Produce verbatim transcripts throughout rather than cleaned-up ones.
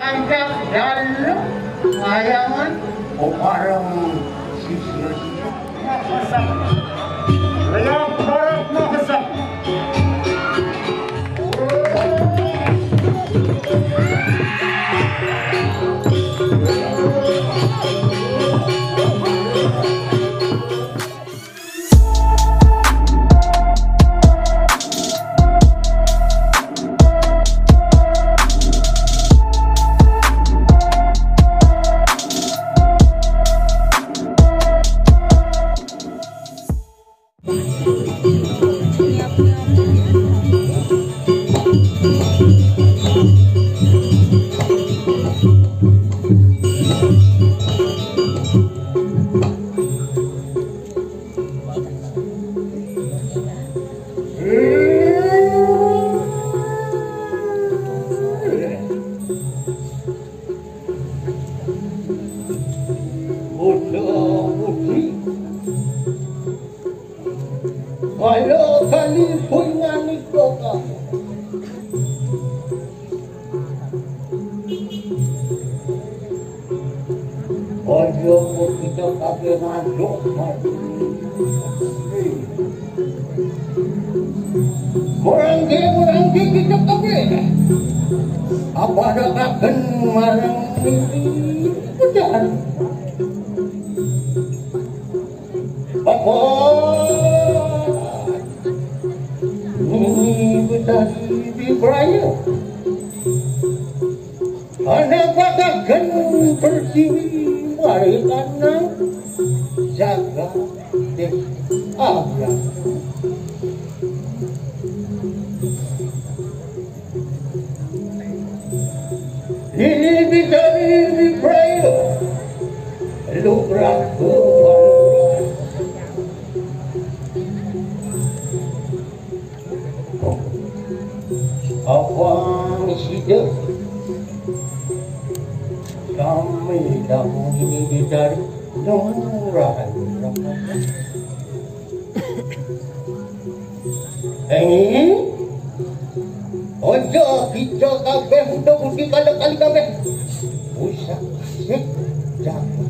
Angkat dalem kayangan, bareng sisir-sisir. Makesep. Liang Barat makesep. Putra putri, kala kali punyanika kamu. Aja kita kabeh ngantuk mati. Murangge, murangge kita kabeh. Apa ada kagen marang ini? Udah. Apa? Ini betari di Prayo. Ana pataken pertiwi mari kanang jagat desa abang. Ini bisa diprayo lugrah. Awang sida sami dahulu ini dicari nurah. Ini ojo kita kabeh untuk budi pada kali kabeh. Usah sik jago.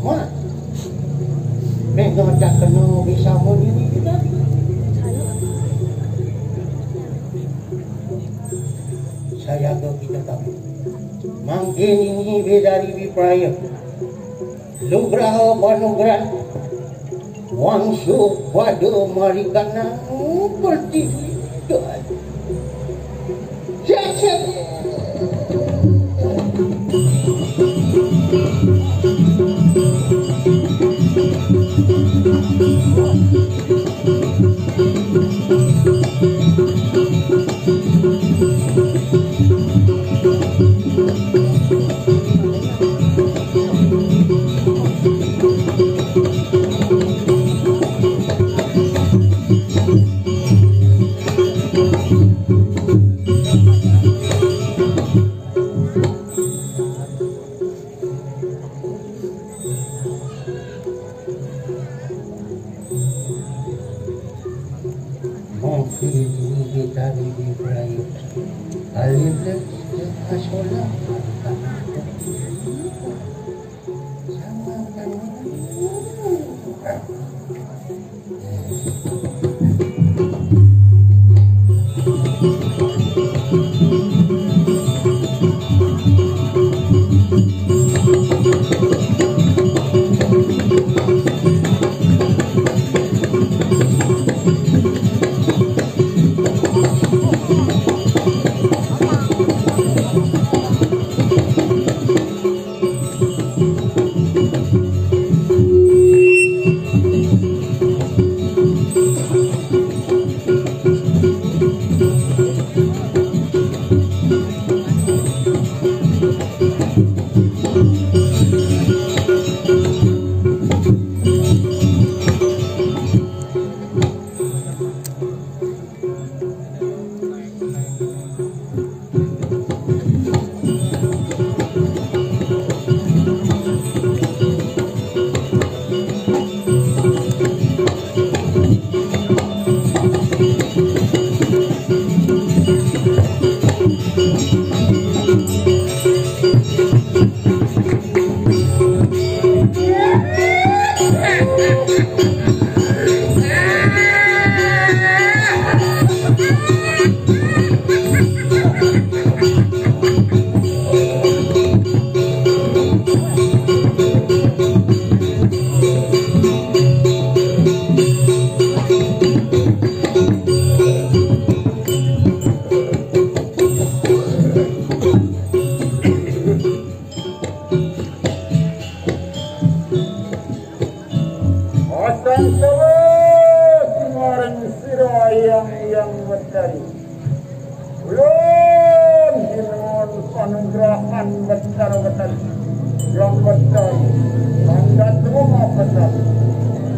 Cuma nek ngocak kena bisa muni kita. Saya ke kita tahu. Mangkin ini dari Wipraya. Nugraha panugrahan wangsul pada marikana pertiwi. Mungkin ini kita di Ibrahim. Alif lam mim. Sama kan? Rahan besar betan yang besar mandat rumah besar.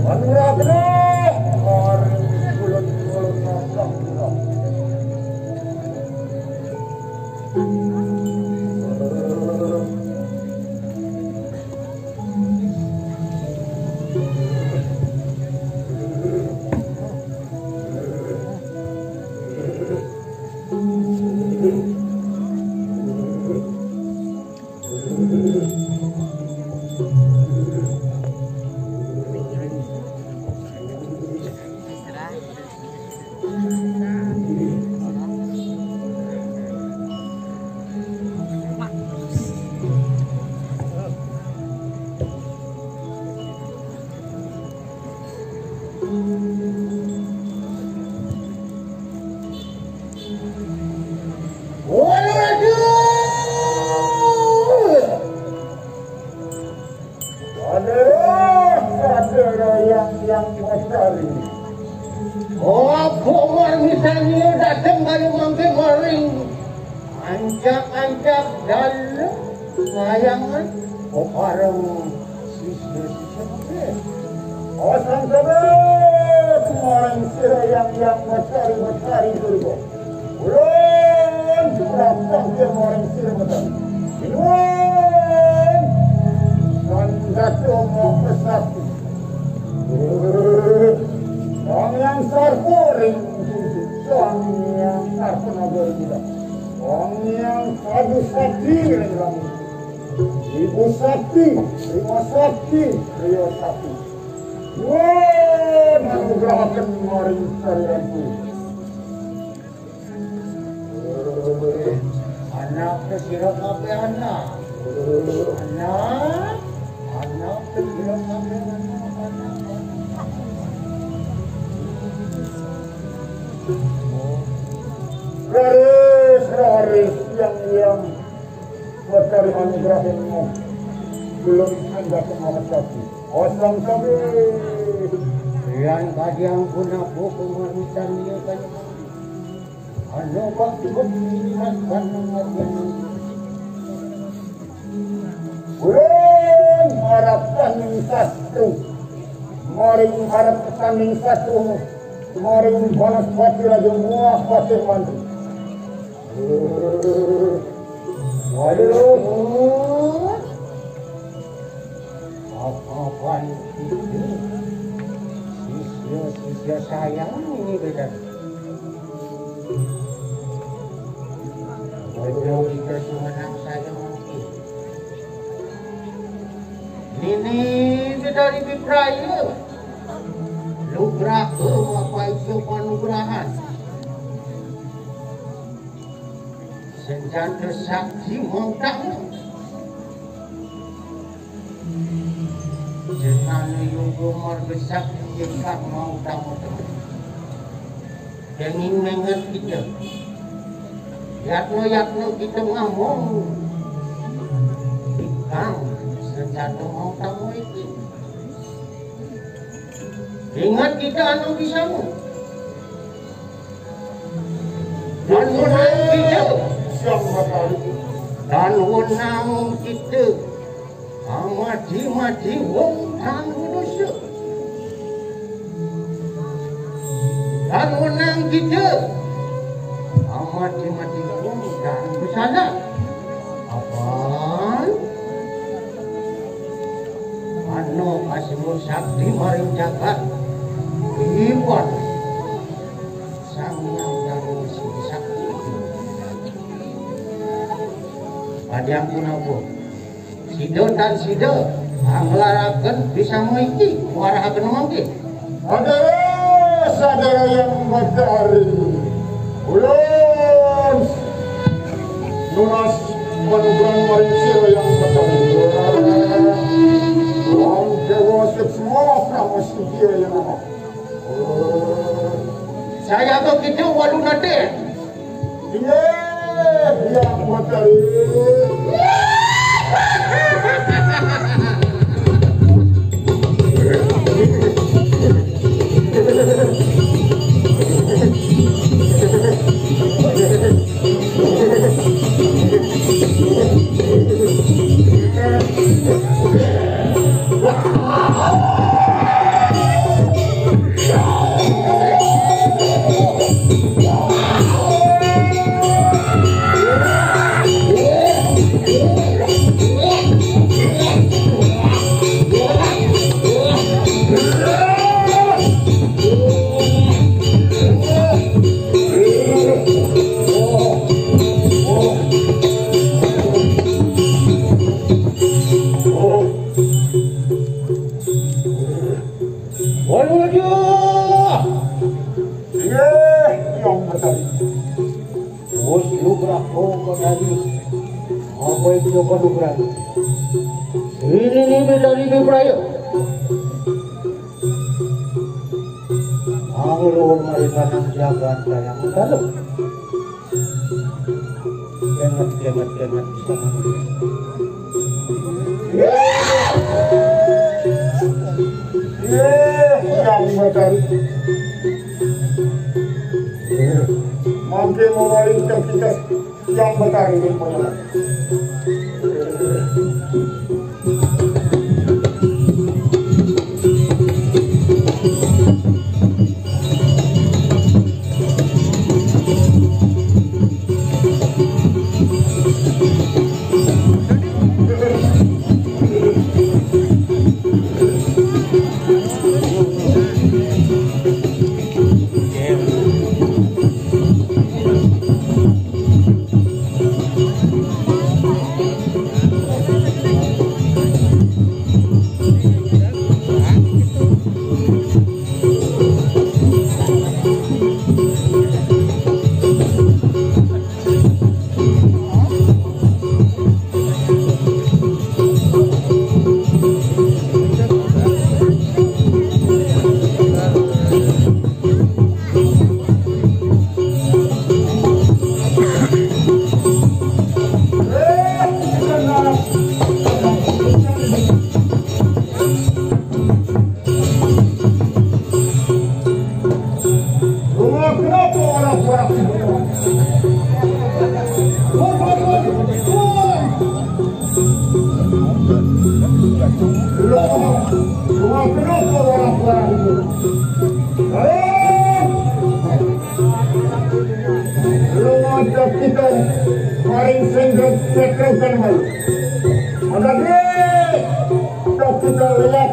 Manura benar. Mari ulun-ulun masak. Adalah sadera yang yang mencari. Apa marmisani dateng kali mangke maring ancak-ancak dalem kayangan, pepareng sisya-sisya mangke. Osang kebet maring sira yang yang mencari-mencari Durga. Ulun datang ke maring sira mencari. Inuan dan jatuh mau pesati. Sang yang sarpo ring sang yang sarpo nagari kita. Sang yang sadu sakti ring kami. Ibu sakti, Rima sakti, Rio sakti. Wah, manugrahaken maring sariranku. Anak sira kabeh anak. Anak, anak sira kabeh anak. Raris, raris, yang, yang. Betari anugrahmu. Belum anda kemana tadi. Osang kami. Yang kadiang pun aku pemarisan dia kan. Anu waktu berpilihan karena ngadian. Ulun harap tanding satu. Maring harap tanding satu. Maring banas pati raja muah pati mandi. Waduh. Apa-apaan itu? Sisya-sisya sayang ini beda. Waduh, kita cuma anak sayang mungkin. Nini dari Bipraya. Nugraha apa itu panugrahan? Senjata sakti mau tamu. Senjata yoga marga sakti ingkang mau tamu. Demi menget kita. Yatno-yatno kita ngomong. Ikang senjata mau tamu iki. Ingat kita anu bisamu. Dan wenang kita. Dan wenang kita. Amadi-madi wong kang dosa. Dan wenang kita. Amadi-madi wong kang bersalah. Apan? Ano kasimo sakti maring jagat. Iwan. Sang Hyang Daru Sri Sakti. Kadiang punapa? Sida tan sida anglaraken bisa iki warahaken mangke. Sadara, sadara yang batari. Ulun nunas panugrahan maring sira yang batari. Tuhan Dewa Sukma Pramastia yang amat. Saya ke kita walu nate. Iya, iya, materi. Apa itu kadukuran? Ini nih dari Bibrayo. Anglo marikan jagat yang dalam. Dengar, dengar, dengar. Iya, yang betul. Mungkin mau kita yang betul ini. Kita maring sendok petrokan malu. Ada deh, kita lihat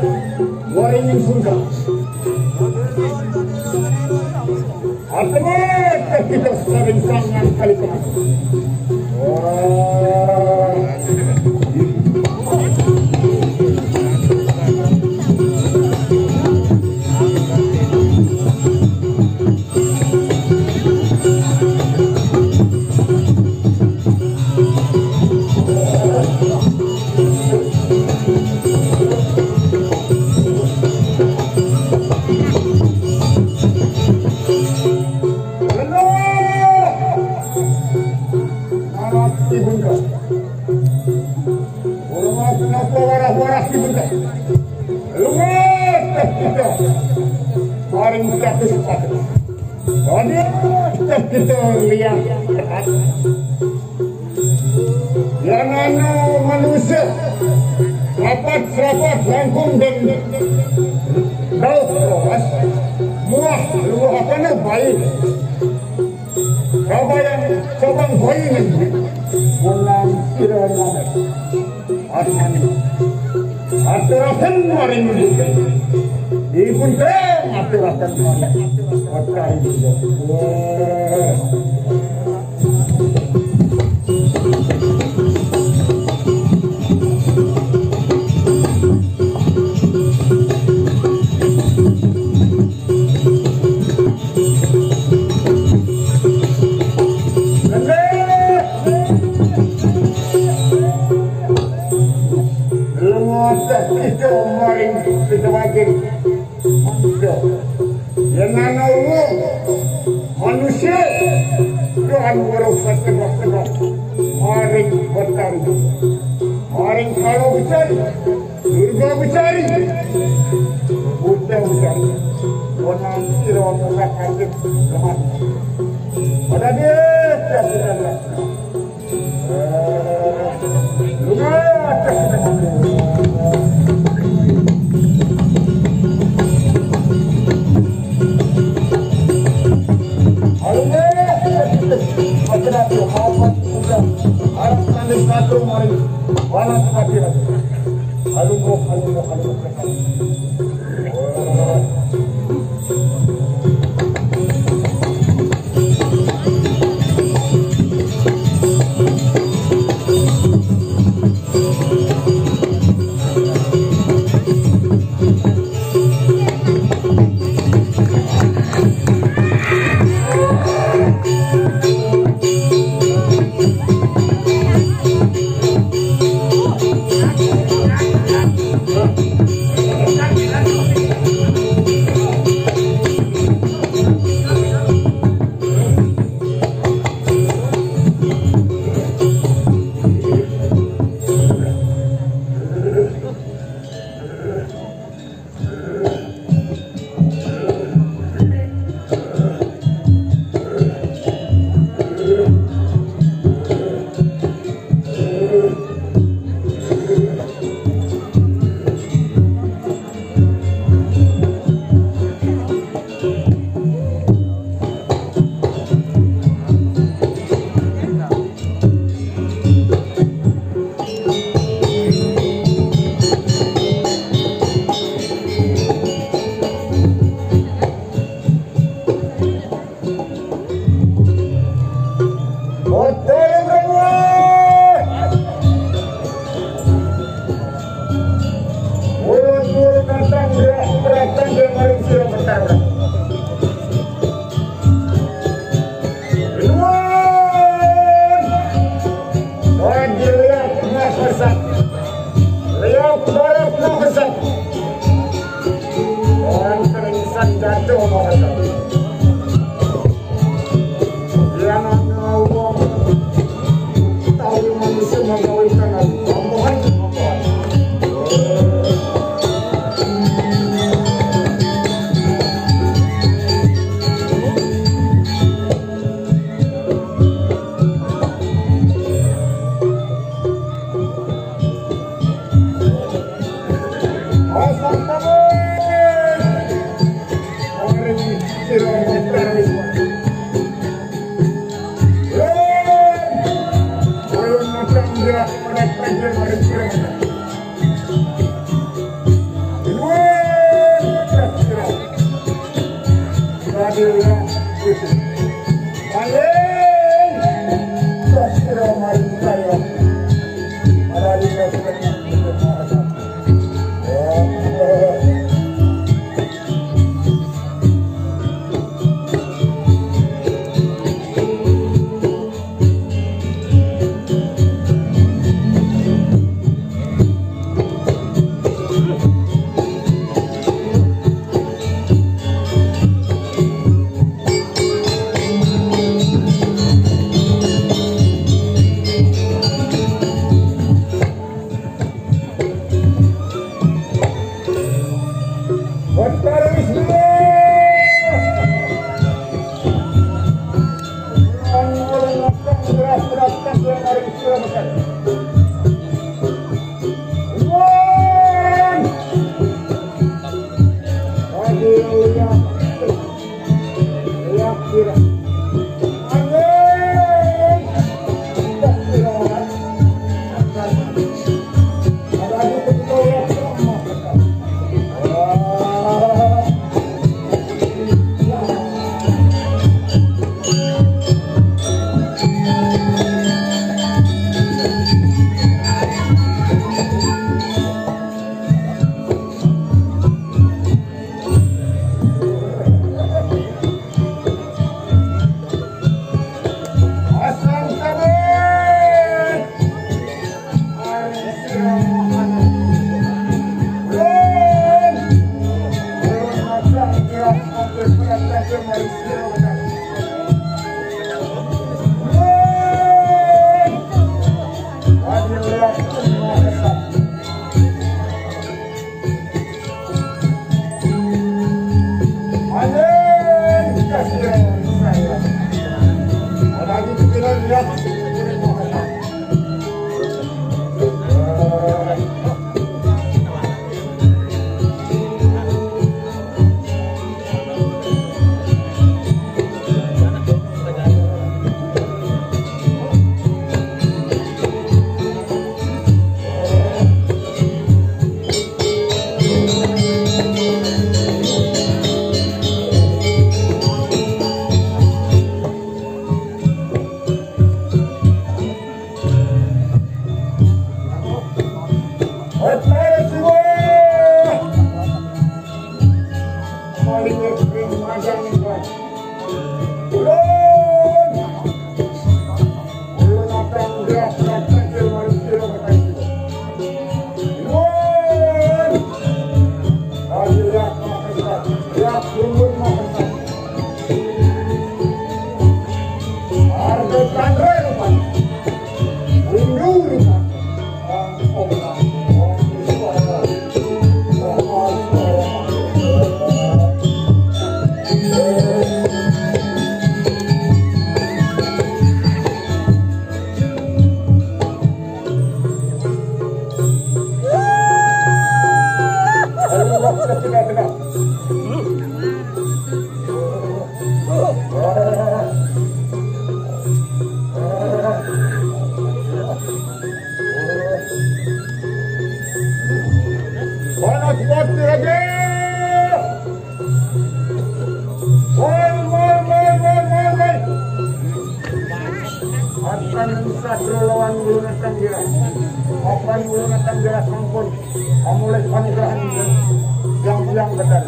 waring sungka. Artinya kita sering sangat kali. Wah. Ibunda. Hormat napa warah-warah ibunda. Lumat kita. Paring satu sepatu. Hadir kita lihat. Yang anu manusia rapat-rapat langkung dan dauh rohas muah luwuh apa baik. Kabayang cabang bayi negeri. Menang kira nama. Aturaken maring dipun aturaken maring. Wah. Lengah sakit maring kita makin. Yen ana wong manusia doan weruh setengah-tengah maring betari, maring kalau becari, surga becari, utang becari, wana sira ora kaget lemah. Pada dia, dia sudah. Liang barat makasat. Orang kerinsan jatuh makasat. Yang ada uang tahu manusia mengawinkan. Ampun, ampun. Panas mati raja. Woi, woi, woi, woi, woi, woi. Akan bisa lawan ulun akan dia. Akan ulun akan dia sampun. Amulai panigrahan yang yang benar.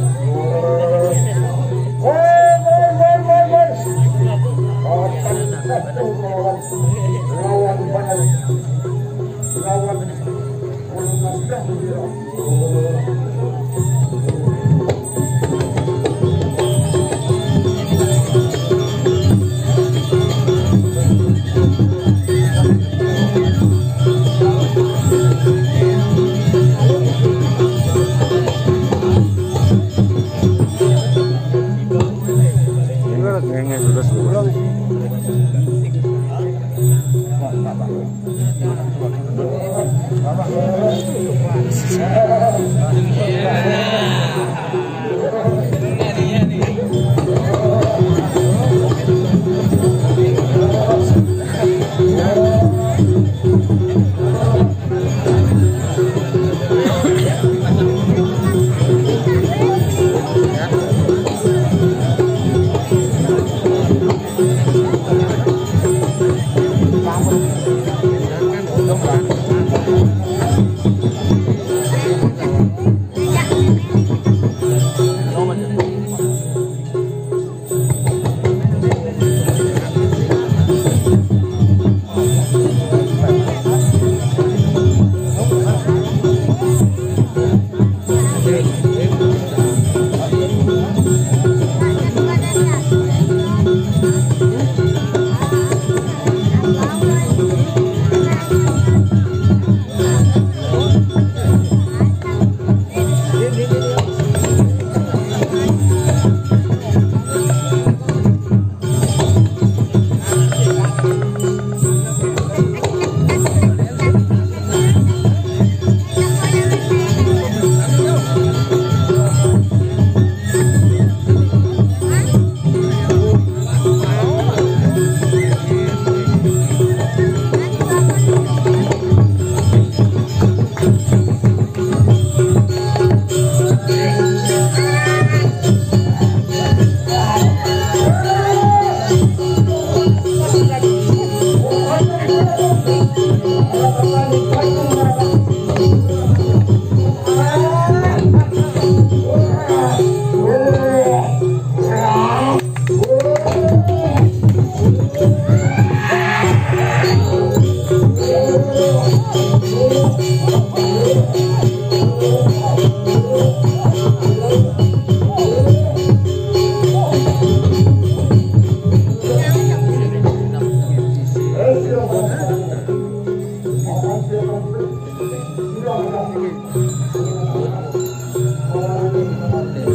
Woi, woi, woi, woi, woi. Akan satu lawan lawan benar. Lawan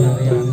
Thank you.